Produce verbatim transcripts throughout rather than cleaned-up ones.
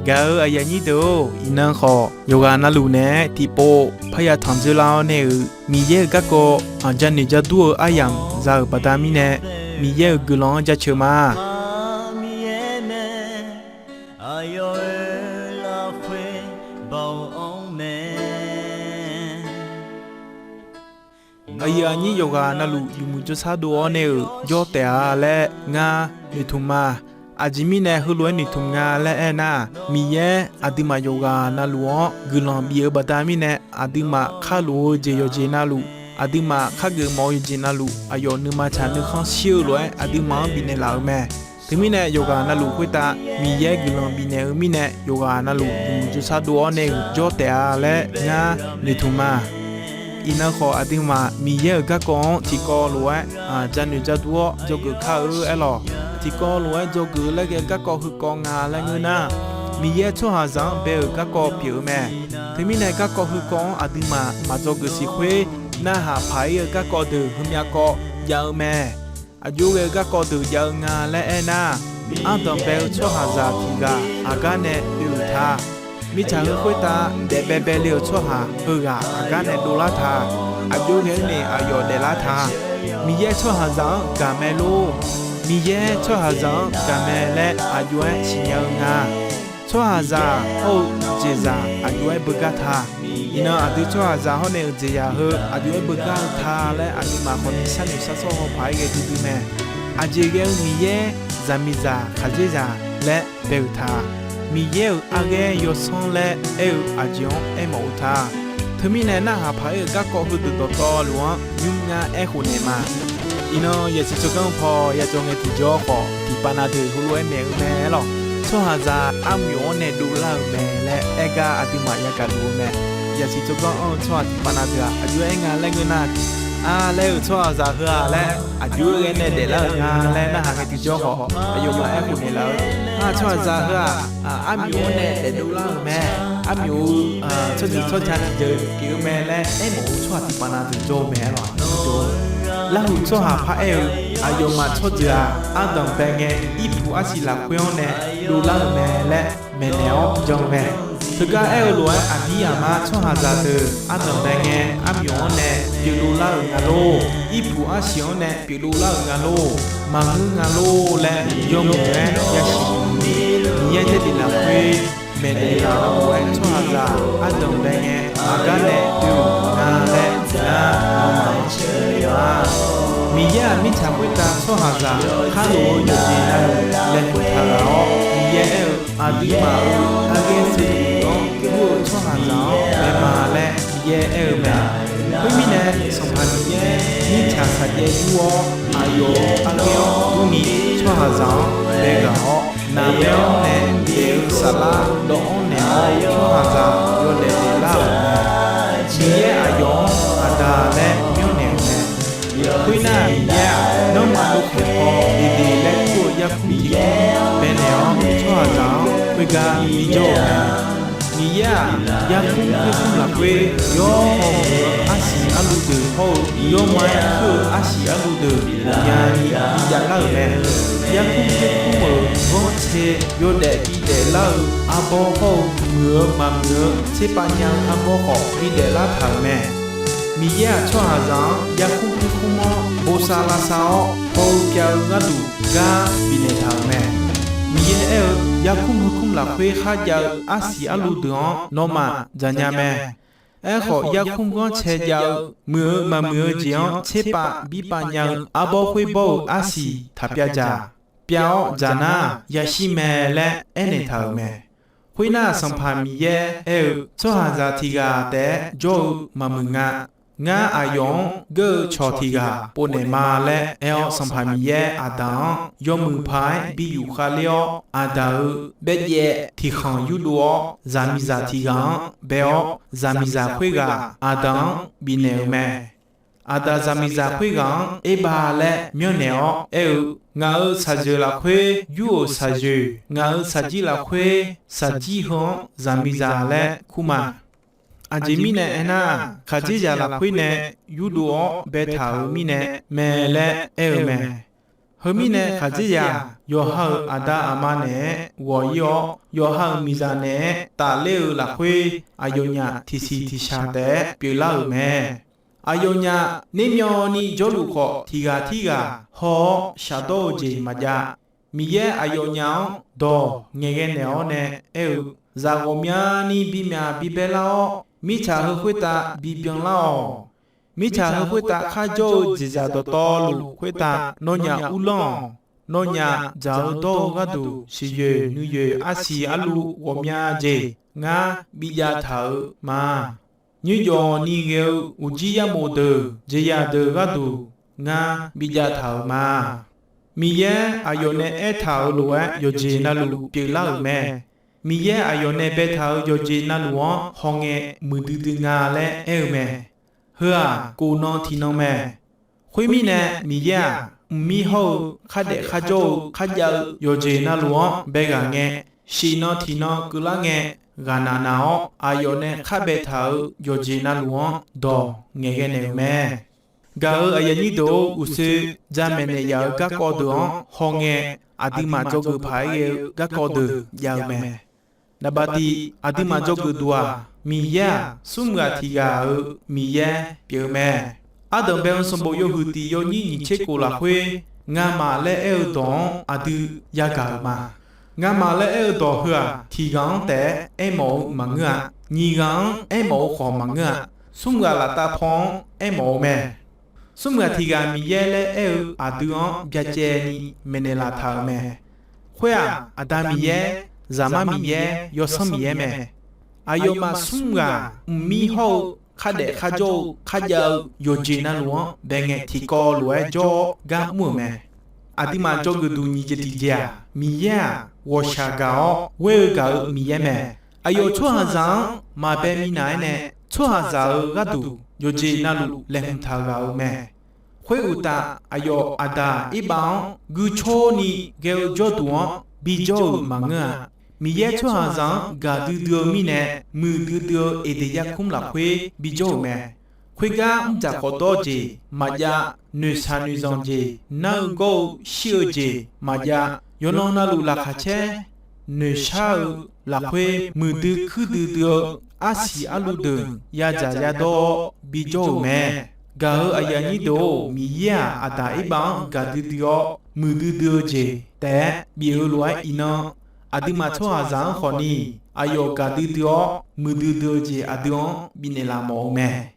Gaq-euq aqyuif aqnyir deuq-or, iqnan khawf yawqghaq navluf naeq-aer tiqpov parya tanq dzeur lar-awr nae-euq Miqyaer-euq garkawv aqja noeq ja dur-eu aryamq za-euq baqda mirnae, Miqyaer-euq guiqlanq-anr jaceuq ma. Aqyawf-euq lafkhoer baoq-anr mae. Aqyuif aqnyir yawqghaq navluf yawmuiq jawrshar dov-awr nae-euq jawr taef-a laer ngar noeqtmq ma. Aqjeq mirnae heulof-aer noeqtmq nga laer aernar, Miqyaer aqduimaf yawqghaq navluf-anr guiqlanq bif-eu baqda mirnae, aqduimaf khar lof-eu jeq yawqjeq navluf, aqduimaf khar geufmawf-eu yawqjeq navluf, aqyawf nuima tsaq nuikhanr shir-eu lof-aer aqduimaf-anr bifnaeq laf-euq mae. Teumirnae yawqghaq navluf khoertav Miqyaer guiqlanq bifnaeq-eu mirnae, yawqghaq navluf yawmuiq jawrshar dov-awr nae-euq jawr taef-a laer ngar noeqtmq ma. Iqnan khawf aqduimaf Miqyaer-euq garkawv-anr tiqkawv lof-aer janoeq jadur-awr dzawgeuf kar-eu aerlawq. Tiqkawv lof-aer dzawgeuf laer ghae garkawv heukawv nga laer ngeur nar, Miqyaer tsawrhaqzaq-anr bae-euq garkawv pyeuf-eu mae. Teumirnae garkawv heukawv-anr aqduimaf maqdzawgeuf siq khoer, narhaq paq-ir-eu garkawv deuq heumyav kawv jav-eu mae. Aqjox ghae-eu garkawv deuq jav-eu nga laer aernar, ardanq bae-eu tsawrhaqzaq tiq ghaq aqgar nae oe-euq ta. Mirtsaq heu khoertav daef baebae le-euq tsawrhaq heughaq aqgar nae dovlar ta. Aqjox ghae-eu nae aqyawf daeflar ta. Miqyaer tsawrhaqzaq-anr gaq mae lor. Miqyaer tsawrhaqzaq-anr gaq mae laer aqjox-aer siqnya-eu nga. Tsawrhaqzaq hawr-eu jeqzaq aqjox-aer beugar ta. Iqnan aqdui tsawrhaqzaq hawr nae-euq jeqzaq heu aqjox-aer beugar-eu ta laer aqduimaf khawf ni sharnoeq sharsawr haw paq-aer ghae duidui mae. Aqjeq ghae-eu Miqyaer zaqmiqzaq khaqdzerzaq laer bae-euq ta. Miqyaer-euq arghaer yawsanr laer aer-eu aqjeq-anr aermawf-eu ta. Teumirnae narhaq paq-aer-euq garkawv heudeuq dawqtawvluf-anr nymr ngar aerkhof naeq ma. Iqnan yasiq tsawrganr paw yajawr ngae tiqjawr khawf tiqpav na deuq heulof-aer maeq-eu mae aerlawq. Tsawrhaqzaq armyawf-anr nae dovlar-euq mae laer aer gar aqduimaf yagaq luf-eu mae. Yasiq tsawrganr anr-eu tsawrhaq tiqpav na deuq-aq aqjox-aer aer nga laer ngeur nar, a laer-euq tsawrhaqzaq heu-aq laer aqjox-aer ghae nae daeflar-euq nga laer narhaq ngae tiqjawr khawf aqyawfmaf aerkhof naeqlaf-eu, a tsawrhaqzaq heu-aq armyawf-anr nae daefdovlar-euq mae. Armyawf-eu tsawrjeuq tsawrca tiqjeuq pyeuf-eu mae laer aermawf-eu tsawrhaq tiqpav na deuq jawr-eu mae aerlawq. Larhuiq tsawrhaq paraer-eu, aqyawfmaf tsawrjeuq-aq ardanq bae ngae irpuq arsiq lafkhoer-anr nae dovlar-euq mae laer maeqnaeq-awr jan-eu mae. Teugar aer-eu lof-aer aqdir aqmar tsawrhaqzaq deuq ardanq bae ngae armyawf-anr nae pyeufdov lar-euq nga lor. Irpuq arsiq-anr nae pyeufdov lar-euq nga lor. Maqngeur nga lor laer yawmuiq-aer yasiq ni Miqyaer Jarlif lafkhoer maeqnaeq laf-awr lof-aer tsawrhaqzaq ardanq bae ngae aqgar nae oe-euq nga laer ngar nawmaf-anr share le-a. Miqyaer-aq mirtsaq khoertav tsawrhaqzaq khar lof-eu yawqjeq navluf laeqhmq taq ghaq-awr Miqyaer aer-eu, aqduimaf-euq arghaer seuqduq-anr gur-eu tsawrhaqzaq-anr bae ma laer Miqyaer aer-eu mae. Khoermirnae Sanqpaq Miqyaer mirtsaq saqjaev dur-awr aqyawf-euq arghaer-anr durni tsawrhaqzaq-anr bae ghaq-awr naqbaer-anr nae daef-eu saflar dawv-anr naeq-awr tsawrhaqzaq yawdaef daeflar-euq mae. Miqyaer aqyawf-anr Aqda laer myanrnaeq-euq mae. Khoernar Miqyaer-aq nanrma dovkhaeq paw Eqdeq laer kur-eu yarkmr tiq kmr baenaeq-awr tsawrhaqzaq-anr khoergar bijawr-eu mae. Miqyaer-aq yarkmr khoerkmr lafkhoer yawr haw muiq-eu arsiq arluv deuq hawr-eu yawma-aer kuir-eu arsiq arluv deuq ghawqmyani bijav lar-euq mae. Yarkmr khoerkmr-euq ghanrcae yawdaef bidaef lar-eu arbawr hawr-eu muiq-eu maqmuiq-eu tserpav nya-eu arbawr khawf bidaef lar taq-euq mae. Miqyaer-aq tsawrhaqzaq-anr yarkmr khoerkmr-anr bosav lavsav-awr haw-eu pyav-eu gharduq gar bifnaeq taq-euq mae. Miqyaer aer-eu, yarkmr heukmr lafkhoer kharjav-eu arsiq arluv deuq-anr nawmaf dzaqnya mae. Aerkhawf yarkmr ghanrcae jav-eu muiq-eu maqmuiq-eu jeq-anr tserpav birpav nya-eu arbawr khoerbawr-euq arsiq taq pyavdzaq. Pyav-awr dzaq nar yashir mae laer aernaeq taq-euq mae. Khoernar Sanqpaq Miqyaer aer-eu, tsawrhaqzaq tiq ghaq taef-aer jawr-eu maqmuiq nga. Ngar aqyawf-anr geur-eu cawq tiq ghaq povnaeq ma laer aer-awr, Sanqpaq Miqyaer Aqdaq-anr yawmuiq paq-aer bi yufkhav ler-awr, Aqdaq-euq baerjaev tiqkhanq yurdov-awr, zaqmiqzaq tiq ghaq-anr bae-awr, zaqmiqzaq khoerghaq Aqdaq-anr bifnaeq-euq mae. Aqdaq zaqmiqzaq khoerghaq-anr Erbav laer myanrnaeq-awr aer-eu, ngaq-euq shaqzeuq lafkhoer yur-euq shaqzoeq, ngaq-euq shaqjir lafkhoer shaqjir heu-anr zaqmiqzaq laer kur ma. Aqjeq mirnae aernar, khaqdzerzaq lafkhoer nae yurdov-awr baetaq-euq mirnae mae laer aer-eu mae. Heumirnae khaqdzerzaq yawqha-euq aqda aqma naeq-aer ghawq-ir-awr, yawqha-euq miqzaq naeq-aer tafler-eu lafkhoer, aqyawfnyaf tiqsiq tiqshaq taef-aer pyeuflar-euq mae. Aqyawfnyaf nermyawvni jawrluf khawf, tiq ghaq tirghaq haw-awr shafdawr-eu jeq maqjav. Miqyaer aqyawfnyaf-anr dawq ngaeqghae naeq-awr nae aer-eu, zaq ghawqmyani bimyaq bibae lar-awr, mirtsaq heu khoertav bibyan lar-awq. Mirtsaq heu khoertav kharjawr-eu jeqzaq dawqtawvluf khoertav nawnyaf uvlanr-awq. Nawnyaf dzaq-eu dawr-eu gharduq siqyoeq nuiyoeq arsiq arluv ghawqmya jeq ngar bijav taq-euq ma. Nymrjawf ni ghae-eu uqjir yarmof deuq jeqzaq deuq gharduq ngar bijav taq-euq ma. Miqyaer aqyawf nae aertaq-euq lof-aer yawqjeq navluf pyeuflar-euq mae. Miqyaer aqyawf nae baetaq-euq yawqjeq navluf-anr hawngae muiqdui dui nga laer aer-eu mae. Heu-aq, kof nan tiq nan mae. Khoermirnae, Miqyaer-aq, mqmir hawr-eu khardaef kharjawr-eu kharjav-eu yawqjeq navluf-anr bae ghaq ngae, shif nan tiq nan keuvlar ngae, ghaqnaq naq-awr aqyawf nae khar baetaq-euq yawqjeq navluf-anr dawq ngaeqghae naeq-euq mae. Gaq-euq aqyuif aqnyir deuq-or, uqshoe jamaeq naeq yaf-euq garkawv deuq-anr hawngae, aqduimaf dzawgeuf paq-aer ghae-eu garkawv deuq jav-eu mae. Naqbaq tiq, aqduimaf dzawgeuf duq-aq, Miqyaer-aq, smr ghaq tiq ghaq-euq Miqyaer pyeuf-eu mae. Ardanq bae-eu sanqbof yawhuiq tiq yawnyir nyiq tser kof lafkhoer, ngamaf laer aer-eu dawq-anr aqdui yagaq-euq ma. Ngamaf laer aer-eu dawq heu-aq, tiq ghaq-anr taef-aer aermawf-eu maqngeur-a. Nyiq ghaq-anr aermawf-eu khawf maqngeur-a. Smr ghaq laftav paw-anr aermawf-eu mae. Smr ghaq tiq ghaq Miqyaer laer aer-eu aqdui-anr byacaevni maeqnaeq laf taq-euq mae. Khoer-aq, Aqda Miqyaer, Zaqmar Miqyaer, Yawsanr Miqyaer mae. Aqyawfmaf smr ghaq mqmir hawr-eu khardaef kharjawr-eu kharjav-eu yawqjeq navluf-anr bae ngae tiqkawv lof-aer jawr-awr gar mr-euq mae. Aqduimaf dzawgeuf duq nyiq jeq tiq jeq-aq, Miqyaer-aq, ghawqshaq gaq-awr ghoer-eu gaq-eu Miqyaer mae. Aqyawf tsawrhaqzaq-anr maqbae minav-aer nae, tsawrhaqzaq-euq gharduq yawqjeq navluf laeqhmq taq-euq ghaq-euq mae. Khoeruqtaf, aqyawf Aqdaq Irbav-anr guicawrni ghae-eu jawrduq-anr bijawr-euq maqngeur-a. Miqyaer tsawrhaqzaq-anr gaqdui dui-eu mirnae, muiqdui dui-eu Eqdeq yarkmr lafkhoer bijawr-euq mae. Khoergar mrdzaq khawf dawr-eu jeq maqjav, noeqshaq noeqzanq jeq, nar-eu gawr-eu shir-eu jeq maqjav, yawqnan navluf laqkhaq caer noeqshar-eu lafkhoer muiqdui kuirdui dui-eu arsiq arluv deuq yadzaq yadawr-awr bijawr-euq mae. Gaq-euq aqyuif aqnyir deuq-or, Miqyaer-aq, Aqdaq Irbav-anr gaqdui dui-awr muiqdui dui-eu jeq taef-aer bif-eu lof-aer iqnan, aqduimaf tsawrhaqzaq-anr khawfni aqyawf gaqdui dui-awr muiqdui dui-eu jeq aqdui-anr bifnaeq laf mawf-eu mae.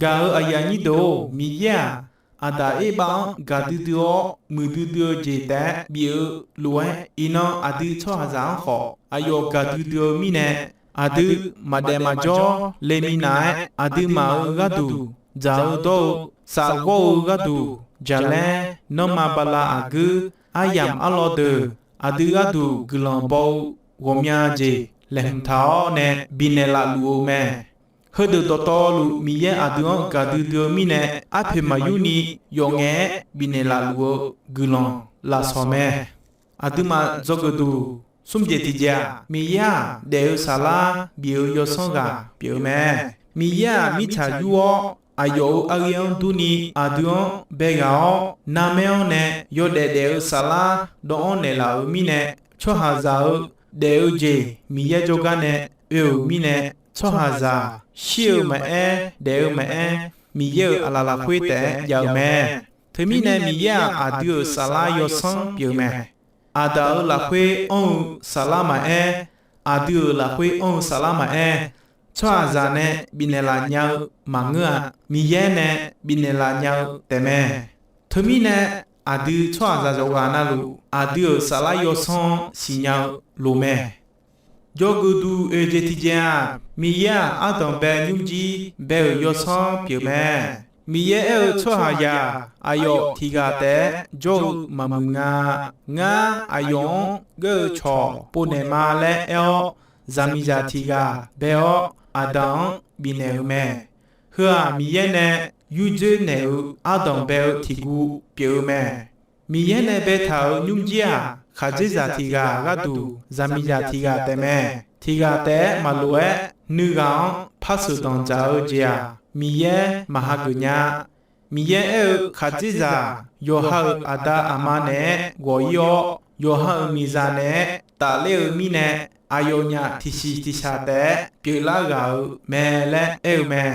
Gaq-euq aqyuif aqnyir deuq-or, Miqyaer-aq, Aqdaq Irbav-anr gaqdui dui-awr muiqdui dui-eu jeq taef-aer bif-eu lof-aer, iqnan aqdui tsawrhaqzaq-anr khawf aqyawf gaqdui dui-eu mirnae, aqdui maqdaef maqjawr leminav-aer, aqduimaf-euq gharduq dzaq-eu dawr-eu, safghawr-eu gharduq jaqlaer, nanrma bala aqguir, aryamq arlawr deuq aqdui gharduq guiqlanq baw-eu ghawqmya jeq laeqhmq taq-awr nae bifnaeq laf luf-eu mae. Heudeuq dawqtawvluf Miqyaer aqdui-anr gaqdui dui-eu mirnae, arpoeq maqyurni yawf ngaef-aer bifnaeq laf luf-eu guiqlanq lafsawq mae. Aqduimaf dzawgeuf duq smr jeq tiq jeq-aq, Miqyaer-aq, daef-eu saflar bif-eu yawsanr ghaq pyeuf-eu mae. Miqyaer-aq, mirtsaq yur-awr aqyawf-euq arghaer-anr durni aqdui-anr bae ghaq-awr, narmaer-anr nae yawdaef daef-eu saflar dawv-anr naeqlaf-euq mirnae, tsawrhaqzaq-eu daef-eu jeq Miqyaer jawrgar nae oe-euq mirnae, tsawrhaqzaq shir-eu maqaer, daef-eu maqaer, Miqyaer-euq aqlaf lafkhoer taef-aer jav-eu mae. Teumirnae Miqyaer-aq, aqdui-euq saflar yawsanr pyeuf-eu mae. Aqdaq-euq lafkhoer anr-eu saflar maqaer, aqdui-euq lafkhoer anr-eu saflar maqaer, tsawrhaqzaq nae bifnaeq laf nya-eu maqngeur-a. Miqyaer nae bifnaeq laf nya-eu taefmae. Teumirnae, aqdui tsawrhaqzaq yawqghaq navluf aqdui-euq saflar yawsanr-anr siqnya-eu loq mae. Dzawgeuf duq oeq jeq tiq jeq-aq, Miqyaer-aq, ardanq bae nymrjir bae-euq yawsanr pyeuf mae. Miqyaer aer-eu, tsawrhaqzaq aqyawf tiq ghaq taef-aer jawr-eu maqmuiq nga. Ngar aqyawf-anr geur-eu cawq povnaeq ma laer aer-awr, zaqmiqzaq tiq ghaq bae-awr aqdaq-anr bifnaeq-eu mae. Heu-aq, Miqyaer nae yurdzoer naeq-eu ardanq bae-eu tiq guv pyeuf-eu mae. Miqyaer nae baetaq-euq nymrjir-aq, khaqdzerzaq tiq ghaq gharduq zaqmiqzaq tiq ghaq taefmae. Tiq ghaq taef-aer maqlof-aer, nuighaq-anr par sheuqdanq dzaq-eu jeq-aq, Miqyaer maq hageuf nya-a. Miqyaer aer-eu, khaqdzerzaq yawqha-euq aqda aqma naeq-aer ghawq-ir-awr, yawqha-euq miqzaq naeq-aer tafler-eu mirnae, aqyawfnyaf tiqsiq tiqshaq taef-aer pyeuflar ghaq-euq mae laer aer-eu mae.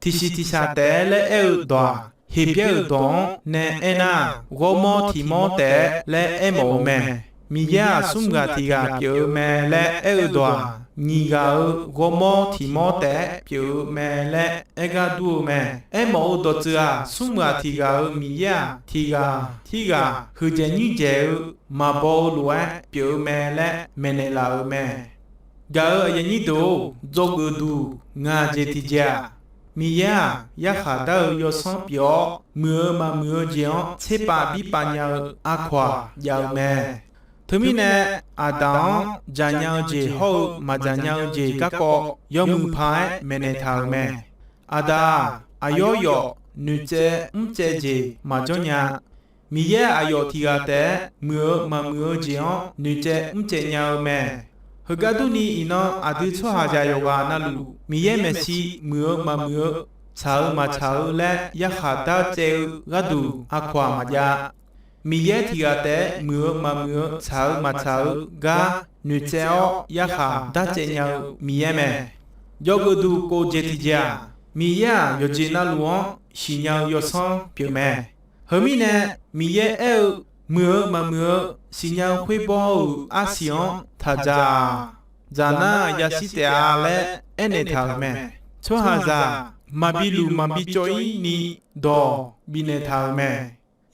Tiqsiq tiqshaq taef-aer laer aer-eu dawq-aq, Heqbyaer-euq dawq-anr nae aernar, ghawrmawr tiq mawr taef-aer laer aermawf-eu mae. Miqyaer-aq, smr ghaq tiq ghaq pyeuf-eu mae laer aer-eu dawq-aq, nyiq ghaq-euq ghawrmawr tiq mawr taef-aer pyeuf-eu mae laer aer gar dur-eu mae. Aermawf-eu dawqtsuif-aq, smr ghaq tiq ghaq-euq Miqyaer-aq, tiq ghaq tirghaq huiqdzaeq nyir dzaeq-eu maqbaw-eu lof-aer pyeuf-eu mae laer maeqnaeq laf-euq mae. Gaq-euq aqyuif aqnyir deuq-or, dzawgeuf duq ngaq jeq tiqjeq-aq, Miqyaer-aq, yarkhaq dar-eu yawsanr pyeuf-awr, muiq-eu maqmuiq-eu jeq-anr tserpav birpav nya-eu aqkawq-aq jav-eu mae. Teumirnae, Aqdaq-anr dzaqnya-eu jeq hawr-eu maqdzaq nya-eu jeq garkawv yawmuiq paq-aer maeqnaeq taq-euq mae. Aqdaq-aq, aqyawf yawf noeqtsaev mrtsaev jeq maqjanr nya. Miqyaer aqyawf tiq ghaq taef-aer muiq-eu maqmuiq-eu jeq-anr noeqtsaev mrtsaev nya-eu mae. Heugar durni, iqnan aqdui tsawrhaqzaq yawqghaq navluf, Miqyaer maeqshi muiq-eu maqmuiq-eu, tsaq-eu maqtsaq-eu laer yarkhaq dar tsaev-eu gharduq aqkawq-aq maqjav. Miqyaer tiq ghaq taef-aer muiq-eu maqmuiq-eu, tsaq-eu maqtsaq-eu gar noeqtsaev-awr yarkhaq dar tsaev nya-eu Miqyaer mae. Dzawgeuf duq kof jeq tiqjeq-aq, Miqyaer-aq, yawqjeq navluf-anr siqnya-eu yawsanr pyeuf mae. Heumirnae, Miqyaer aer-eu, muiq-eu maqmuiq-eu siqnya-eu khoerbawr-euq arsiq-anr taq dzaq-aq, dzaq nar yashir taef-a laer aernaeq taq-euq mae. Tsawrhaqzaq maqbi luq maqbi cawv-ir ni dawq bifnaeq taq-euq mae.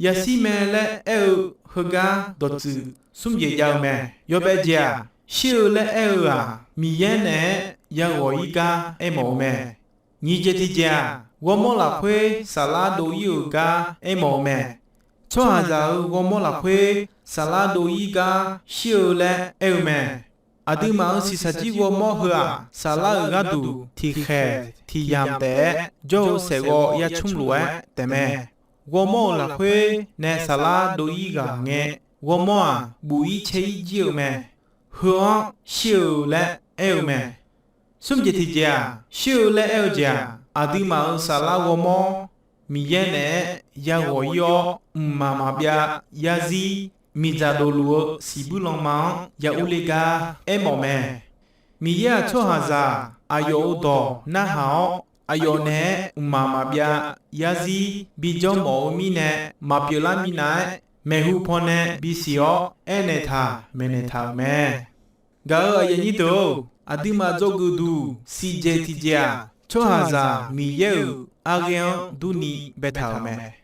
Yashir mae laer aer-eu heugar dawqtsuif smr jeq jav-eu mae. Yawbae jeq-aq, shir-eu laer aer-eu-aq, Miqyaer naeq-aer yaghawq-ir gar aermawf-eu mae. Nyiq jeq tiqjeq-aq, ghawrmawr lafkhoer saflar dov-ir-euq gar aermawf-eu mae. Tsawrhaqzaq-euq ghawrmawr lafkhoer saflar dov-ir gar shir-eu laer aer-eu mae. Aqduimaf-euq shiqshaq jir ghawrmawr heu-aq, saflar-euq gharduq tiqkhaeq tiqyamq taef-aer jawr-eu saeqghawv yacmr lof-aer taefmae. Ghawrmawr-euq lafkhoer nae saflar dov-ir ghaq ngae, ghawrmawr-aq, buf-ir caer-ir jir-eu mae. Heu-anr shir-eu laer aer-eu mae. Smr jeq tiqjeq-aq, shir-eu laer aer-eu jeq-aq, aqduimaf-euq saflar ghawrmawr Miqyaer naeq-aer yaghawq-ir-awr, mqmaq maqbyav yarzir miqdzaq dofluf-eu siqbuir lanma-anr ya urler gar aermawf mae. Miqyaer-aq, tsawrhaqzaq aqyawf-euq dawq narhaq-awr, aqyawf naeq-aer mqmaq maqbyav yarzir bijawr mawf-eu mirnae, maqpyeuf lar minav-aer maeqhu pawnae bisiq-awr aernaeq taq maeqnaeq taq-euq mae. Gaq-euq aqyuif aqnyir deuq-or, aqduimaf dzawgeuf duq siqjeq tiqjeq-aq, tsawrhaqzaq Miqyaer-euq arghaer-anr durni baetaq-euq mae.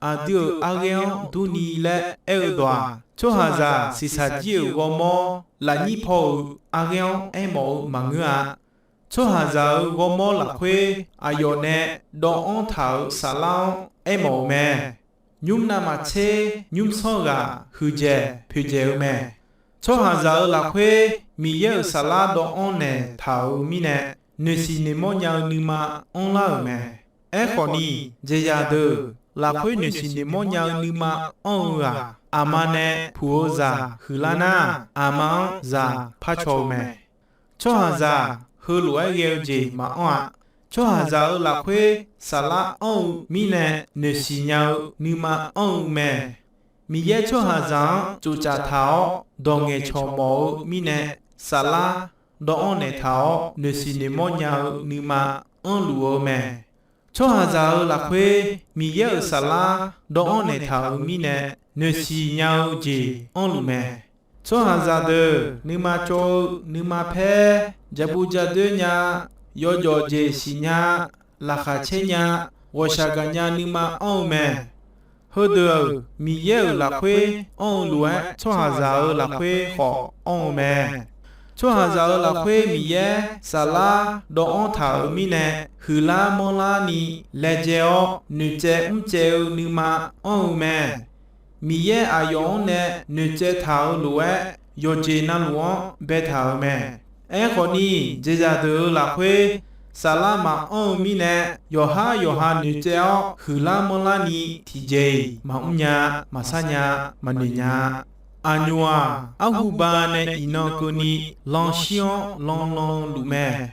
Aqdui-euq arghaer-anr durni laer aer-eu dawq-aq, tsawrhaqzaq shiqshaq jir-euq ghawrmawr lafnyir paw-euq arghaer-anr aermawf-eu maqngeur-a. Tsawrhaqzaq-euq ghawrmawr lafkhoer aqyawf nae dawvanr taq-euq saflar-anr aermawf-eu mae. Nymr navmaqtser nymrsanr ghaq huiqdzaeq poeqdzaeq-eu mae. Tsawrhaqzaq-euq lafkhoer Miqyaer-euq saflar dawvanr naeq taq-euq mirnae, noeqsiq noeqmawr nya-eu nuima anrlar-euq mae. Aerkhawf ni, jeqzaq deuq lafkhoer noeqsiq noeqmawr nya-eu nuima anr-eu-aq, aqma nae puq-eu zaq huiqlar nar, aqma-anr zaq parcaw-eu mae. Tsawrhaqzaq heulof-aer ghae-eu jeq maqanr-a. Tsawrhaqzaq-euq lafkhoer saflar anr-eu mirnae noeqsiq nya-eu nuima anr-eu mae. Miqyaer tsawrhaqzaq-anr tsoftsaf taq-awr dawq ngaeqcawq mawf-eu mirnae, saflar dawvanr naeq taq-awr noeqsiq noeqmawr nya-eu nuima anrluf-eu mae. Tsawrhaqzaq-euq lafkhoer Miqyaer-euq saflar dawvanr naeq taq-euq mirnae, noeqsiq nya-eu jeq anrluf mae. Tsawrhaqzaq deuq nuima cawv-eu nuima paer, jaqbuv jadoer nya, yawjawf jeq siqnya, laqkhaq caer nya, ghawqshaq gaqnya nuima anr-eu mae. Heudeuq-euq Miqyaer-euq lafkhoer anr-eu lof-aer, tsawrhaqzaq-euq lafkhoer khawf anr-eu mae. Tsawrhaqzaq-euq lafkhoer Miqyaer saflar dawvanr taq-euq mirnae, huiqlar manrlar ni laejae-awr noeqtsaev mrtsaev-eu nuima anr-eu mae. Miqyaer aqyawf-anr nae noeqtsaev taq-euq lof-aer, yawqjeq navluf-anr baetaq-euq mae. Aerkhawf ni, jeqzaq deuq-euq lafkhoer saflar maqanr-eu mirnae, yawqhar yawqha noeqtsaev-awr huiqlar manrlar ni tiqjeq-iq maqmr nya, maqsar nya, maqnoeq nya. Aqnyoq-aq, arhuba nae iqnan keuvni lanshir-anr lanlan luf mae.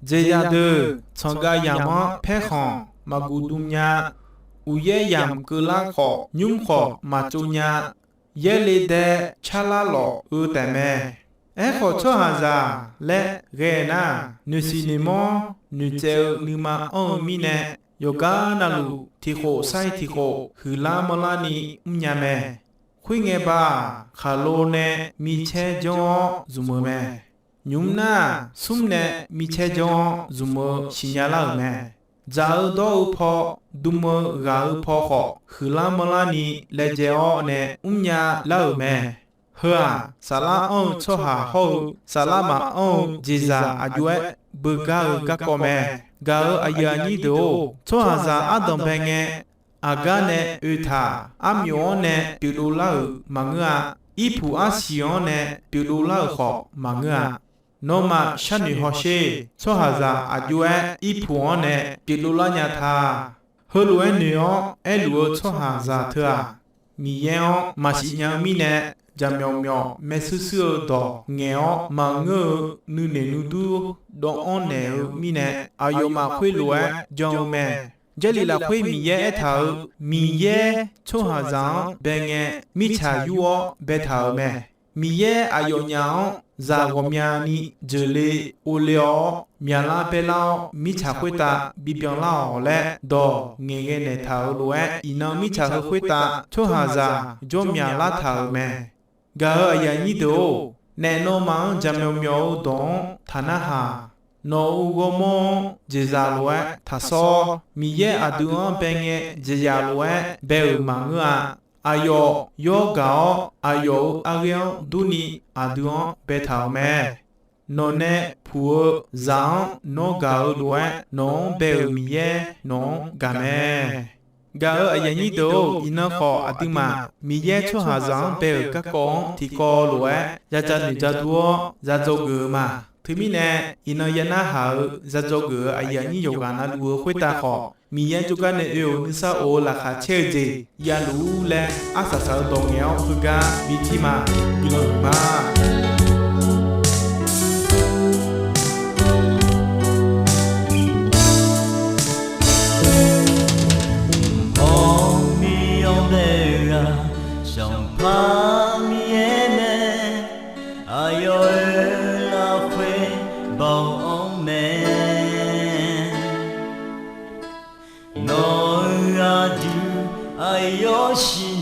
Jeqzaq deuq tsanqgav yamq-anr paerkhanq maqguq dm nya. Uqyaer yamq keuvlar khawf, nymr khawf maqtsov nya. yaerle dae carlar lawf-eu taef mae. Aerkhawf, tsawrhaqzaq laer ghae nar, noeqsiq noeqmawr noeqtsaev-eu nuima anr-eu mirnae, yawqgar navluf tiqkhof sar-iq tiqkhof huiqlar manrlar ni mrnya mae. Khoerngae ba-aq, khaqlo nae micaer janr-awr zmq-eu mae. Nymq mr nar, smr nae micaer janr-awr zmq-eu siqnya lar-euq mae. Dzaq-eu dawr-eu paw, dm-eu ghaq-eu paw khawf, huiqlar manrlar ni laejae-awr nae mrnya lar-euq mae. Heu-aq, saflar anr-eu tsawrhaq hawr-eu saflar maqanr-eu jeqzaq aqjox-aer beugar-eu garkawv mae. Gaq-euq aqyuif aqnyir deuq-or, tsawrhaqzaq ardanq bae ngae, aqgar nae oe taq, armyawf-anr nae pyeufdov lar-euq maqngeur-a. Irpuq arsiq-anr nae pyeufdov lar-euq khawf maqngeur-a. Nawmaf sharnoeq hawsher. Tsawrhaqzaq aqjox-aer irpuq-anr nae pyeufdov lar nya ta. Heulof-aer noeq-awr aerluf-eu tsawrhaqzaq teu-aq, Miqyaer-anr maqsiq nya-eu mirnae, jaqmyawf myawf maershuir shuir-eu dawq ngaeq-awr maqngeur-eu nuinoeq nuidur dawvanr naeq-eu mirnae, aqyawfmaf khoerlof-aer jan-eu mae. Jarlif lafkhoer Miqyaer aertaq-euq, Miqyaer tsawrhaqzaq-anr bae ngae, mirtsaq yur-awr baetaq-euq mae. Miqyaer aqyawfnyaf-anr zaq ghawqmyani jeuqle ovle-awr, myaqlar baerlar-awr, mirtsaq khoertav bibyan lar-awq laer dawq ngaeqghae naeqtaq-euq lof-aer, iqnan mirtsaq heu khoertav tsawrhaqzaq jawrmyaq lartaq-euq mae. Gaq-euq aqyuif aqnyir deuq-or, naef nawmaf-anr jaqmyawf myawf-eu dawq-anr taq narhaq. Nawq-euq ghawrmawr-anr jeqzaq lof-aer taq sawr-awr, Miqyaer aqdui-anr bae ngae jeqzaq lof-aer bae-euq maqngeur-a. Aqyawf yawr gaq-awr, aqyawf-euq arghaer-anr durni aqdui-anr baetaq-euq mae. Nawq nae puq-eu zaq-anr nawr gaq-eu lof-aer, nawq-anr bae-euq Miqyaer nawq-anr gaq mae. Gaq-euq aqyuif aqnyir deuq-or, iqnan khawf aqduimaf Miqyaer tsawrhaqzaq-anr bae-euq garkawv-anr tiqkawv lof-aer ya ja noeq ja dur-awr ya dzawgeuf-eu ma. Teumirnae, iqnan ya narhaq-euq ya dzawgeuf-eu aqyuif aqnyir yawqghaq navluf-eu khoertav khawf, Miqyaer jawrgar nae oe-euq nuisar of-eu laqkhaq caer-eu jeq yaluf-ur laer arsaq saq-eu dawq ngaeq-awr heugar bi tir ma. Guiqlanq huiq ma. Mawrmir-anr bae-eu ghaq Sanqpaq Miqyaer mae. Aqyawf-euq lafkhoer baoq-anr mae. Nawq-euq aqdui aqyawf siq